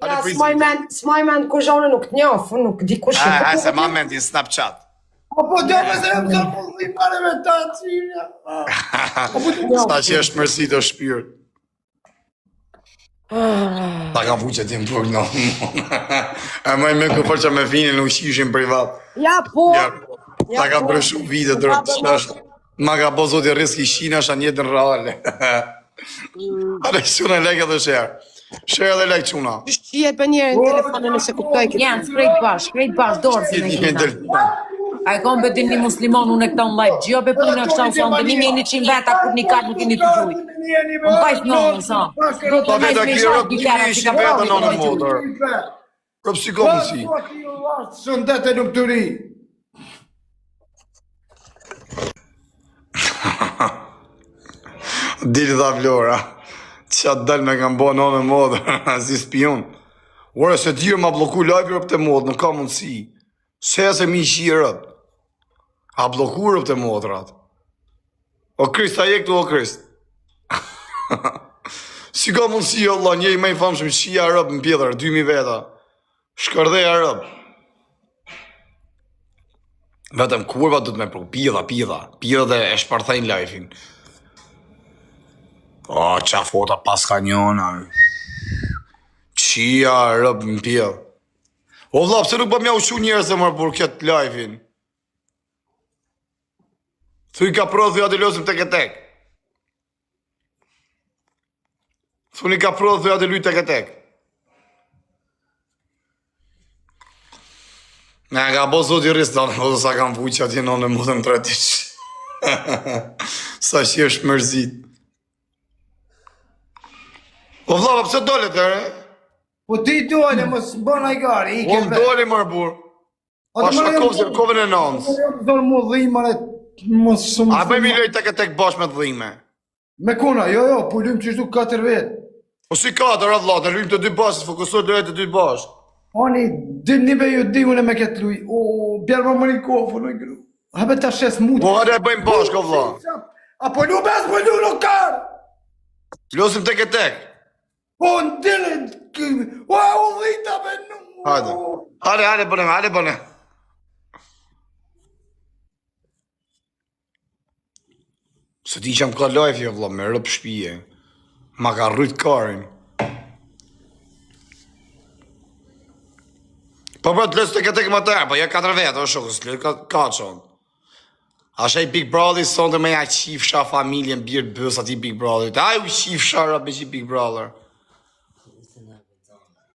Ja, prit. s'maj men, s'maj men kush unë nuk të njoh, unë nuk di kush je. Ha, ha, se ma mend në Snapchat. Po po do me se jam të po i pare me ta qimja. Po po do Sa që është mërsit o shpirt. Ah. Ta ka fuqe ti në burg në. E më me kë forca me finin u qishin privat. Ja, po. Ja, Ja, ta ka po. bërë shumë vite drop. Është ma ka bo zoti riski Kina është në jetën reale. Ale çuna like edhe share. Share edhe like çuna. Shihet për njërin telefonin nëse kuptoj këtë. Janë krejt bash, krejt bash dorë si Ti në një kina. del. A e kom betin një muslimon unë e këta në live, gjio be punë kështa u thonë, dhe 1100 veta kur një kartë nuk keni të gjujt. Unë pajt nonën, sa. Do Po të veta najtë me ki shajt rob dy kera një si ka ishin veta prapë nonën me gjujt. motër. Rob si ka mundsi. Shëndet e lumturi. Dil dha Vlora. Qa dal me kam bo nonën motër, si spion. Ora se dirë ma blloku live rob të motër, nuk ka mundësi. Se se mi qi rob. A blloku rob të motrat. O Krist, a je këtu o Krist? si ka mundësi o Allah, njeri më i famshëm qia rob në pjetër, 2000 veta. Shkërdheja rob. Vetëm kurva do të me pru, pidha, pidha, pidha dhe e shpërthejnë live-in. O, qa fota pas ka njona. Qia rob në pjellë. O vlla, pse nuk bëm ja u çu njerëz e mërë burr këtë live-in? Thuj ka pro, thuj atë losim tek e tek. Thuni ka pro, thuj atë luj tek e tek. Na ka bo zoti rris, do të sa kam vuq atje në në mutën tre dish. sa që është mërzit. O vlla, po pse dole të re? Po ti dole, mos bën ai gari, i Po ke më doli mërë burr. O Pa të marrë shakov se kovën e nanës. Dorë mu dhimë, re, mos së A bëjmë i loj tek e tek bashkë me të dhime? Me kuna, jo, jo, po lym qështu katër vetë. Po si katër, o vlla, të lujmë të dy bashkë, fokusohet loja të dy bashkë. Oni, dim një be ju di unë me këtë luj. O, bjerë më mëri kofë, unë gru. Habe ta shes mut. Po hajde e bëjmë bashkë, o vlla. A po lu bes, po lu nuk karë. Losim tek e tek. Po në dile, ua, u dhita be nuk. Hajde. Hajde, hajde, bëne, hajde, bëne. Se ti që më ka live jo vlla, me rëp shpije. Ma ka rryt karin. Po po të lësë të këtë më tërë, po jo katër vetë, o shokës, lë ka, ka qonë. Asha i Big Brother sonte me ja qifsha familjen birë bës ati Big Brother. Aj u qifsha rëp me qi Big Brother.